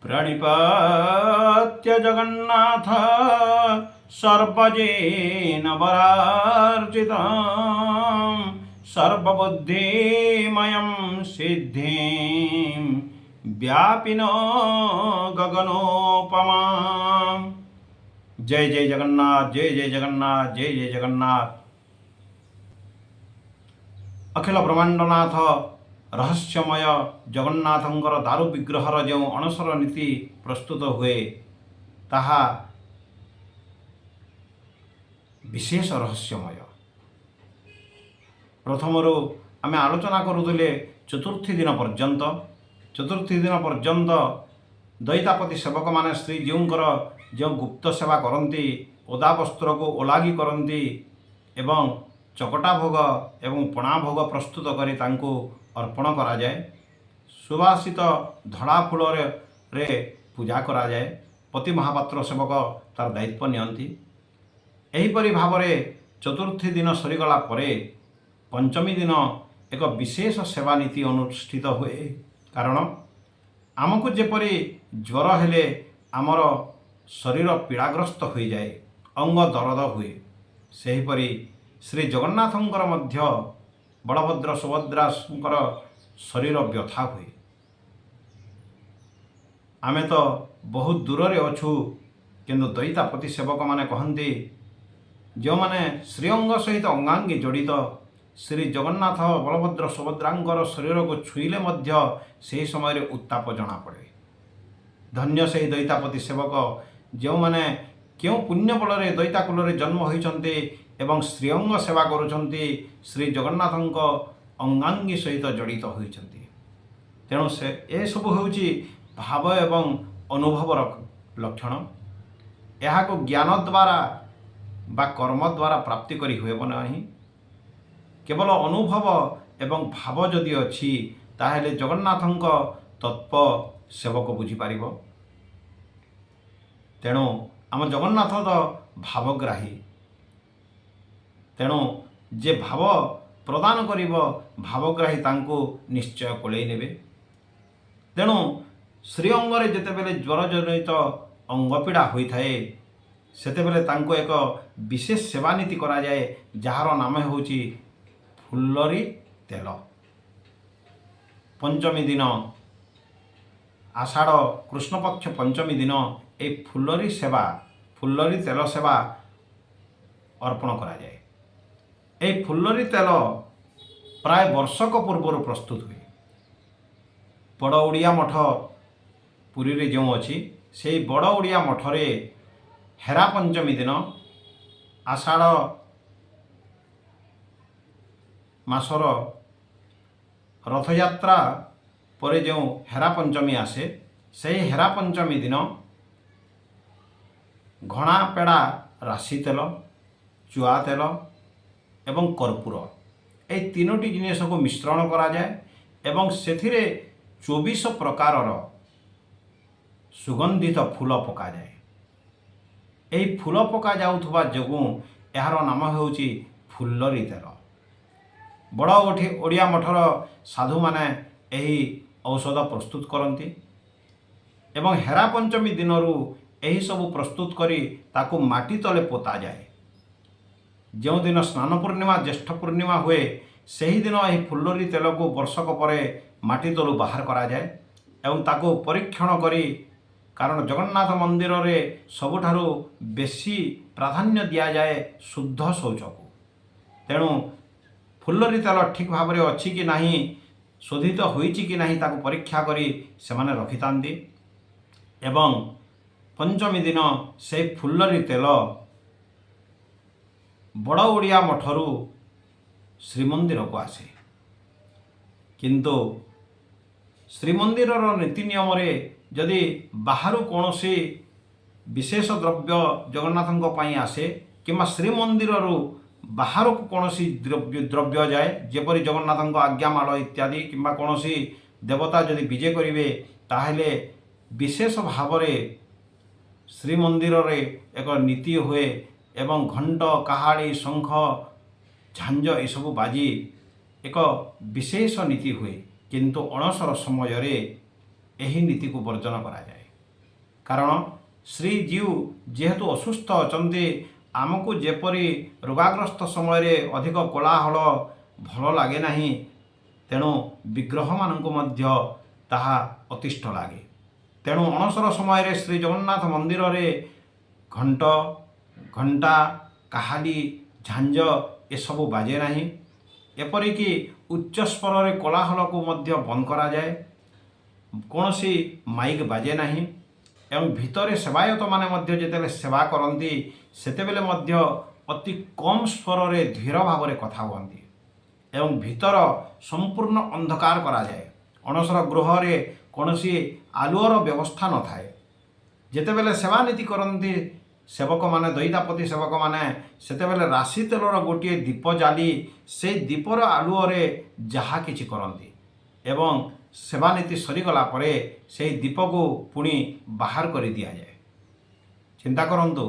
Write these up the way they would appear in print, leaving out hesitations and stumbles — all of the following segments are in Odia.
ପ୍ରଣିପତ୍ୟ ଜଗନ୍ନାଥ ସର୍ବଜେନ ବରାର୍ଚିତಂ ସର୍ବବୁଦ୍ଧିମୟಂ ସିଦ୍ଧିಂ ବ୍ୟାପିନ ଗଗନୋପମାମ୍। ଜୟ ଜୟ ଜଗନ୍ନାଥ, ଜୟ ଜୟ ଜଗନ୍ନାଥ, ଜୟ ଜୟ ଜଗନ୍ନାଥ। ଅଖିଳ ବ୍ରହ୍ମାଣ୍ଡନାଥ ରହସ୍ୟମୟ ଜଗନ୍ନାଥଙ୍କର ଦାରୁ ବିଗ୍ରହର ଯେଉଁ ଅଣସର ନୀତି ପ୍ରସ୍ତୁତ ହୁଏ, ତାହା ବିଶେଷ ରହସ୍ୟମୟ। ପ୍ରଥମରୁ ଆମେ ଆଲୋଚନା କରୁଥିଲେ ଚତୁର୍ଥୀ ଦିନ ପର୍ଯ୍ୟନ୍ତ। ଚତୁର୍ଥୀ ଦିନ ପର୍ଯ୍ୟନ୍ତ ଦଇତାପତି ସେବକମାନେ ଶ୍ରୀଜୀଉଙ୍କର ଯେଉଁ ଗୁପ୍ତ ସେବା କରନ୍ତି, ଓଦା ବସ୍ତ୍ରକୁ ଓଲାଗି କରନ୍ତି ଏବଂ ଚକଟା ଭୋଗ ଏବଂ ପଣା ଭୋଗ ପ୍ରସ୍ତୁତ କରି ତାଙ୍କୁ ଅର୍ପଣ କରାଯାଏ। ସୁବାସିତ ଧଳା ଫୁଲରେ ରେ ପୂଜା କରାଯାଏ। ପତି ମହାପାତ୍ର ସେବକ ତାର ଦାୟିତ୍ୱ ନିଅନ୍ତି। ଏହିପରି ଭାବରେ ଚତୁର୍ଥୀ ଦିନ ସରିଗଲା ପରେ ପଞ୍ଚମୀ ଦିନ ଏକ ବିଶେଷ ସେବା ନୀତି ଅନୁଷ୍ଠିତ ହୁଏ। କାରଣ ଆମକୁ ଯେପରି ଜ୍ୱର ହେଲେ ଆମର ଶରୀର ପୀଡ଼ାଗ୍ରସ୍ତ ହୋଇଯାଏ, ଅଙ୍ଗ ଦରଦ ହୁଏ, ସେହିପରି ଶ୍ରୀ ଜଗନ୍ନାଥଙ୍କର ମଧ୍ୟ ବଳଭଦ୍ର ସୁଭଦ୍ରାଙ୍କର ଶରୀର ବ୍ୟଥା ହୁଏ। ଆମେ ତ ବହୁତ ଦୂରରେ ଅଛୁ, କିନ୍ତୁ ଦଇତାପତି ସେବକମାନେ କହନ୍ତି, ଯେଉଁମାନେ ଶ୍ରୀଅଙ୍ଗ ସହିତ ଅଙ୍ଗାଙ୍ଗୀ ଜଡ଼ିତ, ଶ୍ରୀ ଜଗନ୍ନାଥ ବଳଭଦ୍ର ସୁଭଦ୍ରାଙ୍କର ଶରୀରକୁ ଛୁଇଁଲେ ମଧ୍ୟ ସେହି ସମୟରେ ଉତ୍ତାପ ଜଣାପଡ଼େ। ଧନ୍ୟ ସେହି ଦଇତାପତି ସେବକ, ଯେଉଁମାନେ କେଉଁ ପୁଣ୍ୟ ବଳରେ ଦଇତା କୁଲରେ ଜନ୍ମ ହୋଇଛନ୍ତି ଏବଂ ଶ୍ରୀଅଙ୍ଗ ସେବା କରୁଛନ୍ତି, ଶ୍ରୀ ଜଗନ୍ନାଥଙ୍କ ଅଙ୍ଗାଙ୍ଗୀ ସହିତ ଜଡ଼ିତ ହୋଇଛନ୍ତି। ତେଣୁ ସେ ଏସବୁ ହେଉଛି ଭାବ ଏବଂ ଅନୁଭବର ଲକ୍ଷଣ। ଏହାକୁ ଜ୍ଞାନ ଦ୍ୱାରା ବା କର୍ମ ଦ୍ୱାରା ପ୍ରାପ୍ତି କରି ହେବ ନାହିଁ। କେବଳ ଅନୁଭବ ଏବଂ ଭାବ ଯଦି ଅଛି, ତାହେଲେ ଜଗନ୍ନାଥଙ୍କ ତତ୍ତ୍ୱ ସେବକ ବୁଝିପାରିବ। ତେଣୁ ଆମ ଜଗନ୍ନାଥ ତ ଭାବଗ୍ରାହୀ। ତେଣୁ ଯେ ଭାବ ପ୍ରଦାନ କରିବ, ଭାବଗ୍ରାହୀ ତାଙ୍କୁ ନିଶ୍ଚୟ କୋଳେଇ ନେବେ। ତେଣୁ ଶ୍ରୀଅଙ୍ଗରେ ଯେତେବେଳେ ଜ୍ୱରଜନିତ ଅଙ୍ଗପୀଡ଼ା ହୋଇଥାଏ, ସେତେବେଳେ ତାଙ୍କୁ ଏକ ବିଶେଷ ସେବାନୀତି କରାଯାଏ, ଯାହାର ନାମ ହେଉଛି ଫୁଲରି ତେଲ। ପଞ୍ଚମୀ ଦିନ, ଆଷାଢ଼ କୃଷ୍ଣପକ୍ଷ ପଞ୍ଚମୀ ଦିନ ଏହି ଫୁଲରି ସେବା, ଫୁଲରି ତେଲ ସେବା ଅର୍ପଣ କରାଯାଏ। ଏହି ଫୁଲରି ତେଲ ପ୍ରାୟ ବର୍ଷକ ପୂର୍ବରୁ ପ୍ରସ୍ତୁତ ହୁଏ। ବଡ଼ ଓଡ଼ିଆ ମଠ ପୁରୀରେ ଯେଉଁ ଅଛି, ସେଇ ବଡ଼ ଓଡ଼ିଆ ମଠରେ ହେରା ପଞ୍ଚମୀ ଦିନ, ଆଷାଢ଼ ମାସର ରଥଯାତ୍ରା ପରେ ଯେଉଁ ହେରା ପଞ୍ଚମୀ ଆସେ, ସେହି ହେରା ପଞ୍ଚମୀ ଦିନ ଘଣା ପେଡ଼ା ରାଶି ତେଲ, ଚୁଆ ତେଲ ଏବଂ କର୍ପୂର, ଏହି ତିନୋଟି ଜିନିଷକୁ ମିଶ୍ରଣ କରାଯାଏ ଏବଂ ସେଥିରେ 24 ପ୍ରକାରର ସୁଗନ୍ଧିତ ଫୁଲ ପକାଯାଏ। ଏହି ଫୁଲ ପକାଯାଉଥିବା ଯୋଗୁଁ ଏହାର ନାମ ହେଉଛି ଫୁଲରି ତେଲ। ବଡ଼ ଓଡ଼ିଆ ମଠର ସାଧୁମାନେ ଏହି ଔଷଧ ପ୍ରସ୍ତୁତ କରନ୍ତି ଏବଂ ହେରା ପଞ୍ଚମୀ ଦିନରୁ ଏହିସବୁ ପ୍ରସ୍ତୁତ କରି ତାକୁ ମାଟି ତଳେ ପୋତାଯାଏ। ଯେଉଁଦିନ ସ୍ନାନ ପୂର୍ଣ୍ଣିମା, ଜ୍ୟେଷ୍ଠ ପୂର୍ଣ୍ଣିମା ହୁଏ, ସେହିଦିନ ଏହି ଫୁଲରି ତେଲକୁ ବର୍ଷକ ପରେ ମାଟି ତଳୁ ବାହାର କରାଯାଏ ଏବଂ ତାକୁ ପରୀକ୍ଷଣ କରି, କାରଣ ଜଗନ୍ନାଥ ମନ୍ଦିରରେ ସବୁଠାରୁ ବେଶୀ ପ୍ରାଧାନ୍ୟ ଦିଆଯାଏ ଶୁଦ୍ଧ ଶୌଚକୁ, ତେଣୁ ଫୁଲରି ତେଲ ଠିକ୍ ଭାବରେ ଅଛି କି ନାହିଁ, ଶୋଧିତ ହୋଇଛି କି ନାହିଁ, ତାକୁ ପରୀକ୍ଷା କରି ସେମାନେ ରଖିଥାନ୍ତି ଏବଂ ପଞ୍ଚମୀ ଦିନ ସେଇ ଫୁଲରି ତେଲ ବଡ଼ ଓଡ଼ିଆ ମଠରୁ ଶ୍ରୀମନ୍ଦିରକୁ ଆସେ। କିନ୍ତୁ ଶ୍ରୀମନ୍ଦିରର ନୀତି ନିୟମରେ ଯଦି ବାହାରୁ କୌଣସି ବିଶେଷ ଦ୍ରବ୍ୟ ଜଗନ୍ନାଥଙ୍କ ପାଇଁ ଆସେ କିମ୍ବା ଶ୍ରୀମନ୍ଦିରରୁ ବାହାରକୁ କୌଣସି ଦ୍ରବ୍ୟ ଯାଏ, ଯେପରି ଜଗନ୍ନାଥଙ୍କ ଆଜ୍ଞାମାଳ ଇତ୍ୟାଦି, କିମ୍ବା କୌଣସି ଦେବତା ଯଦି ବିଜେ କରିବେ, ତାହେଲେ ବିଶେଷ ଭାବରେ ଶ୍ରୀମନ୍ଦିରରେ ଏକ ନୀତି ହୁଏ ଏବଂ ଘଣ୍ଟ, କାହାଳୀ, ଶଙ୍ଖ, ଝାଞ୍ଜ ଏସବୁ ବାଜି ଏକ ବିଶେଷ ନୀତି ହୁଏ। କିନ୍ତୁ ଅଣସର ସମୟରେ ଏହି ନୀତିକୁ ବର୍ଜନ କରାଯାଏ। କାରଣ ଶ୍ରୀଜୀଉ ଯେହେତୁ ଅସୁସ୍ଥ ଅଛନ୍ତି, ଆମକୁ ଯେପରି ରୋଗାଗ୍ରସ୍ତ ସମୟରେ ଅଧିକ କୋଳାହଳ ଭଲ ଲାଗେ ନାହିଁ, ତେଣୁ ବିଗ୍ରହମାନଙ୍କୁ ମଧ୍ୟ ତାହା ଅତିଷ୍ଠ ଲାଗେ। ତେଣୁ ଅଣସର ସମୟରେ ଶ୍ରୀ ଜଗନ୍ନାଥ ମନ୍ଦିରରେ ଘଣ୍ଟ, ଘଣ୍ଟା, କାହାଲି, ଝାଞ୍ଜ ଏସବୁ ବାଜେ ନାହିଁ। ଏପରିକି ଉଚ୍ଚସ୍ୱରରେ କୋଳାହଳକୁ ମଧ୍ୟ ବନ୍ଦ କରାଯାଏ। କୌଣସି ମାଇକ୍ ବାଜେ ନାହିଁ ଏବଂ ଭିତରେ ସେବାୟତମାନେ ମଧ୍ୟ ଯେତେବେଳେ ସେବା କରନ୍ତି, ସେତେବେଳେ ମଧ୍ୟ ଅତି କମ୍ ସ୍ୱରରେ ଧୀର ଭାବରେ କଥା ହୁଅନ୍ତି ଏବଂ ଭିତର ସମ୍ପୂର୍ଣ୍ଣ ଅନ୍ଧକାର କରାଯାଏ। ଅଣସର ଗୃହରେ କୌଣସି ଆଲୁଅର ବ୍ୟବସ୍ଥା ନଥାଏ। ଯେତେବେଳେ ସେବାନୀତି କରନ୍ତି ସେବକମାନେ, ଦଇତାପତି ସେବକମାନେ, ସେତେବେଳେ ରାଶି ତେଲର ଗୋଟିଏ ଦୀପ ଜାଳି ସେଇ ଦୀପର ଆଲୁଅରେ ଯାହା କିଛି କରନ୍ତି ଏବଂ ସେବାନୀତି ସରିଗଲା ପରେ ସେଇ ଦୀପକୁ ପୁଣି ବାହାର କରି ଦିଆଯାଏ। ଚିନ୍ତା କରନ୍ତୁ,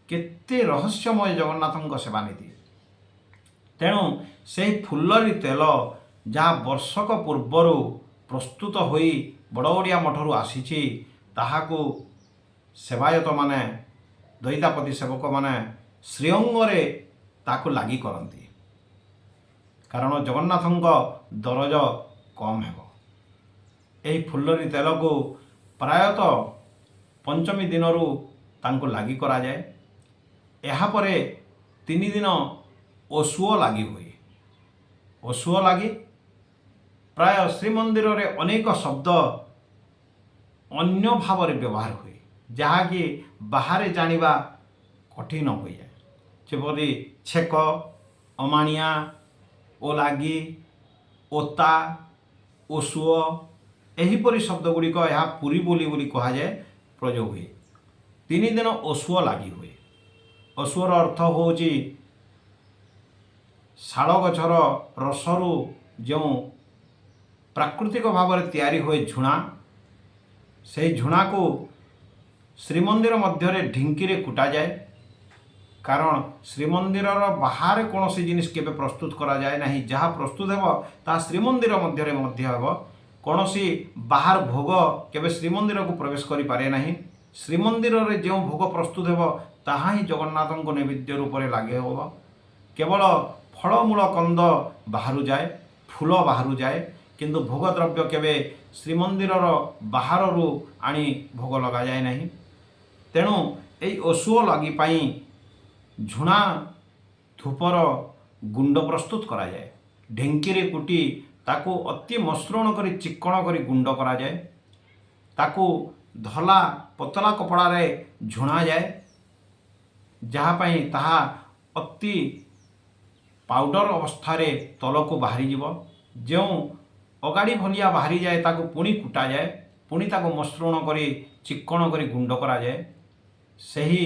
କେତେ ରହସ୍ୟମୟ ଜଗନ୍ନାଥଙ୍କ ସେବାନୀତି। ତେଣୁ ସେହି ଫୁଲରି ତେଲ, ଯାହା ବର୍ଷକ ପୂର୍ବରୁ ପ୍ରସ୍ତୁତ ହୋଇ ବଡ଼ ଓଡ଼ିଆ ମଠରୁ ଆସିଛି, ତାହାକୁ ସେବାୟତମାନେ, ଦଇତାପତି ସେବକମାନେ ଶ୍ରୀଅଙ୍ଗରେ ତାକୁ ଲାଗି କରନ୍ତି, କାରଣ ଜଗନ୍ନାଥଙ୍କ ଦରଜ କମ୍ ହେବ। ଏହି ଫୁଲରି ତେଲକୁ ପ୍ରାୟତଃ ପଞ୍ଚମୀ ଦିନରୁ ତାଙ୍କୁ ଲାଗି କରାଯାଏ। ଏହାପରେ 3 ଦିନ ଓଷୁଅ ଲାଗି ହୁଏ। ଓଷୁଅ ଲାଗି, ପ୍ରାୟ ଶ୍ରୀମନ୍ଦିରରେ ଅନେକ ଶବ୍ଦ ଅନ୍ୟ ଭାବରେ ବ୍ୟବହାର ହୁଏ, ଯାହାକି ବାହାରେ ଜାଣିବା କଠିନ ହୋଇଯାଏ। ଯେପରି ଛେକ, ଅମାଣିଆ, ଓଲାଗି, ଓତା, ଓଷୁଅ, ଏହିପରି ଶବ୍ଦ ଗୁଡ଼ିକ, ଏହା ପୁରୀ ବୋଲି ବୋଲି କୁହାଯାଏ, ପ୍ରୟୋଗ ହୁଏ। 3 ଦିନ ଓଷୁଅ ଲାଗି ହୁଏ। ଓଷୁଅର ଅର୍ଥ ହେଉଛି ଶାଳ ଗଛର ରସରୁ ଯେଉଁ ପ୍ରାକୃତିକ ଭାବରେ ତିଆରି ହୁଏ ଝୁଣା, ସେହି ଝୁଣାକୁ ଶ୍ରୀମନ୍ଦିର ମଧ୍ୟରେ ଢିଙ୍କିରେ କୁଟାଯାଏ। କାରଣ ଶ୍ରୀମନ୍ଦିରର ବାହାରେ କୌଣସି ଜିନିଷ କେବେ ପ୍ରସ୍ତୁତ କରାଯାଏ ନାହିଁ। ଯାହା ପ୍ରସ୍ତୁତ ହେବ, ତାହା ଶ୍ରୀମନ୍ଦିର ମଧ୍ୟରେ ମଧ୍ୟ ହେବ। କୌଣସି ବାହାର ଭୋଗ କେବେ ଶ୍ରୀମନ୍ଦିରକୁ ପ୍ରବେଶ କରିପାରେ ନାହିଁ। ଶ୍ରୀମନ୍ଦିରରେ ଯେଉଁ ଭୋଗ ପ୍ରସ୍ତୁତ ହେବ, ତାହା ହିଁ ଜଗନ୍ନାଥଙ୍କ ନୈବେଦ୍ୟ ରୂପରେ ଲାଗି ହେବ। କେବଳ ଫଳମୂଳ କନ୍ଦ ବାହାରୁ ଯାଏ, ଫୁଲ ବାହାରୁ ଯାଏ, କିନ୍ତୁ ଭୋଗ ଦ୍ରବ୍ୟ କେବେ ଶ୍ରୀମନ୍ଦିରର ବାହାରରୁ ଆଣି ଭୋଗ ଲଗାଯାଏ ନାହିଁ। ତେଣୁ ଏଇ ଓଷୁଅ ଲାଗି ପାଇଁ ଝୁଣା ଧୂପର ଗୁଣ୍ଡ ପ୍ରସ୍ତୁତ କରାଯାଏ। ଢିଙ୍କିରେ କୁଟି ତାକୁ ଅତି ମସୃଣ କରି, ଚିକ୍କଣ କରି ଗୁଣ୍ଡ କରାଯାଏ। ତାକୁ ଧଲା ପତଳା କପଡ଼ାରେ ଝୁଣାଯାଏ, ଯାହା ପାଇଁ ତାହା ଅତି ପାଉଡ଼ର ଅବସ୍ଥାରେ ତଳକୁ ବାହାରିଯିବ। ଯେଉଁ ଅଗାଡ଼ି ଭଳିଆ ବାହାରିଯାଏ, ତାକୁ ପୁଣି କୁଟାଯାଏ, ପୁଣି ତାକୁ ମସୃଣ କରି, ଚିକ୍କଣ କରି ଗୁଣ୍ଡ କରାଯାଏ। ସେହି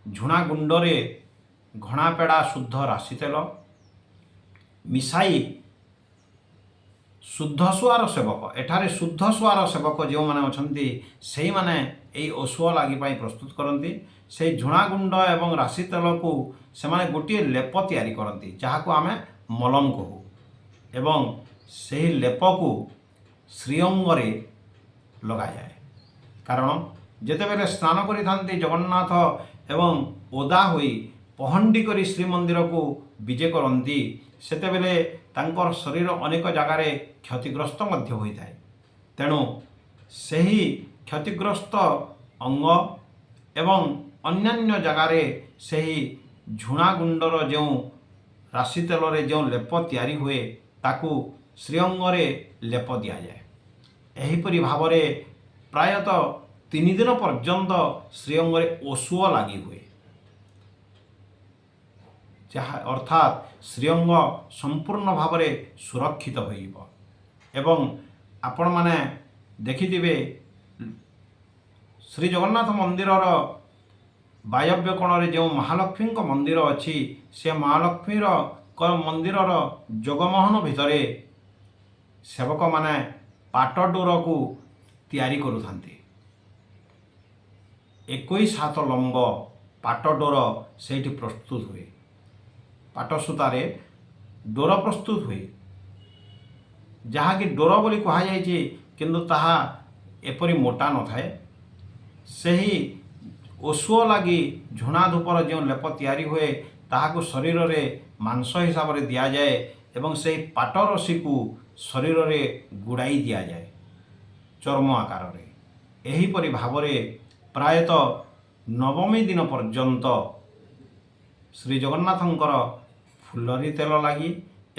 ଝୁଣା ଗୁଣ୍ଡରେ ଘଣାପେଡ଼ା ଶୁଦ୍ଧ ରାଶି ତେଲ ମିଶାଇ ଶୁଦ୍ଧ ସୁଆର ସେବକ, ଏଠାରେ ଶୁଦ୍ଧ ସୁଆର ସେବକ ଯେଉଁମାନେ ଅଛନ୍ତି, ସେଇମାନେ ଏଇ ଓଷୁଅ ଲାଗି ପାଇଁ ପ୍ରସ୍ତୁତ କରନ୍ତି। ସେଇ ଝୁଣା ଗୁଣ୍ଡ ଏବଂ ରାଶି ତେଲକୁ ସେମାନେ ଗୋଟିଏ ଲେପ ତିଆରି କରନ୍ତି, ଯାହାକୁ ଆମେ ମଲମ କହୁ ଏବଂ ସେହି ଲେପକୁ ଶ୍ରୀଅଙ୍ଗରେ ଲଗାଯାଏ। କାରଣ ଯେତେବେଳେ ସ୍ନାନ କରିଥାନ୍ତି ଜଗନ୍ନାଥ ଏବଂ ଓଦା ହୋଇ ପହଣ୍ଡି କରି ଶ୍ରୀମନ୍ଦିରକୁ ବିଜେ କରନ୍ତି, ସେତେବେଳେ ତାଙ୍କର ଶରୀର ଅନେକ ଜାଗାରେ କ୍ଷତିଗ୍ରସ୍ତ ମଧ୍ୟ ହୋଇଥାଏ। ତେଣୁ ସେହି କ୍ଷତିଗ୍ରସ୍ତ ଅଙ୍ଗ ଏବଂ ଅନ୍ୟାନ୍ୟ ଜାଗାରେ ସେହି ଝୁଣା ଗୁଣ୍ଡର ଯେଉଁ ରାଶି ତେଲରେ ଯେଉଁ ଲେପ ତିଆରି ହୁଏ, ତାକୁ ଶ୍ରୀଅଙ୍ଗରେ ଲେପ ଦିଆଯାଏ। ଏହିପରି ଭାବରେ ପ୍ରାୟତଃ 3 ଦିନ ପର୍ଯ୍ୟନ୍ତ ଶ୍ରୀଅଙ୍ଗରେ ଓଷୁଅ ଲାଗି ହୁଏ, ଯାହା ଅର୍ଥାତ୍ ଶ୍ରୀଅଙ୍ଗ ସମ୍ପୂର୍ଣ୍ଣ ଭାବରେ ସୁରକ୍ଷିତ ହୋଇଯିବ। ଏବଂ ଆପଣମାନେ ଦେଖିଥିବେ, ଶ୍ରୀ ଜଗନ୍ନାଥ ମନ୍ଦିରର ବାୟବ୍ୟ କୋଣରେ ଯେଉଁ ମହାଲକ୍ଷ୍ମୀଙ୍କ ମନ୍ଦିର ଅଛି, ସେ ମହାଲକ୍ଷ୍ମୀର ମନ୍ଦିରର ଜଗମୋହନ ଭିତରେ ସେବକମାନେ ପାଟଡୋରକୁ ତିଆରି କରୁଥାନ୍ତି। 21 ହାତ ଲମ୍ବ ପାଟଡୋର ସେଇଠି ପ୍ରସ୍ତୁତ ହୁଏ। ପାଟ ସୂତାରେ ଡୋର ପ୍ରସ୍ତୁତ ହୁଏ, ଯାହାକି ଡୋର ବୋଲି କୁହାଯାଇଛି, କିନ୍ତୁ ତାହା ଏପରି ମୋଟା ନଥାଏ। ସେହି ଓଷୁଅ ଲାଗି ଝୁଣା ଧୂପର ଯେଉଁ ଲେପ ତିଆରି ହୁଏ, ତାହାକୁ ଶରୀରରେ ମାଂସ ହିସାବରେ ଦିଆଯାଏ ଏବଂ ସେହି ପାଟ ରସିକୁ ଶରୀରରେ ଗୁଡ଼ାଇ ଦିଆଯାଏ ଚର୍ମ ଆକାରରେ। ଏହିପରି ଭାବରେ ପ୍ରାୟତଃ ନବମୀ ଦିନ ପର୍ଯ୍ୟନ୍ତ ଶ୍ରୀ ଜଗନ୍ନାଥଙ୍କର ଫୁଲରି ତେଲ ଲାଗି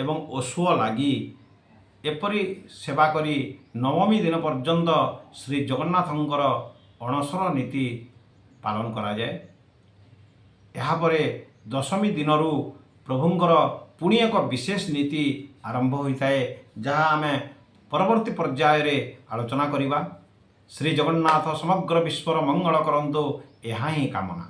ଏବଂ ଓଷୁଅ ଲାଗି ଏପରି ସେବା କରି ନବମୀ ଦିନ ପର୍ଯ୍ୟନ୍ତ ଶ୍ରୀ ଜଗନ୍ନାଥଙ୍କର ଅଣସର ନୀତି ପାଳନ କରାଯାଏ। ଏହାପରେ ଦଶମୀ ଦିନରୁ ପ୍ରଭୁଙ୍କର ପୁଣି ଏକ ବିଶେଷ ନୀତି ଆରମ୍ଭ ହୋଇଥାଏ, ଯାହା ଆମେ ପରବର୍ତ୍ତୀ ପର୍ଯ୍ୟାୟରେ ଆଲୋଚନା କରିବା। ଶ୍ରୀ ଜଗନ୍ନାଥ ସମଗ୍ର ବିଶ୍ୱର ମଙ୍ଗଳ କରନ୍ତୁ, ଏହା ହିଁ କାମନା।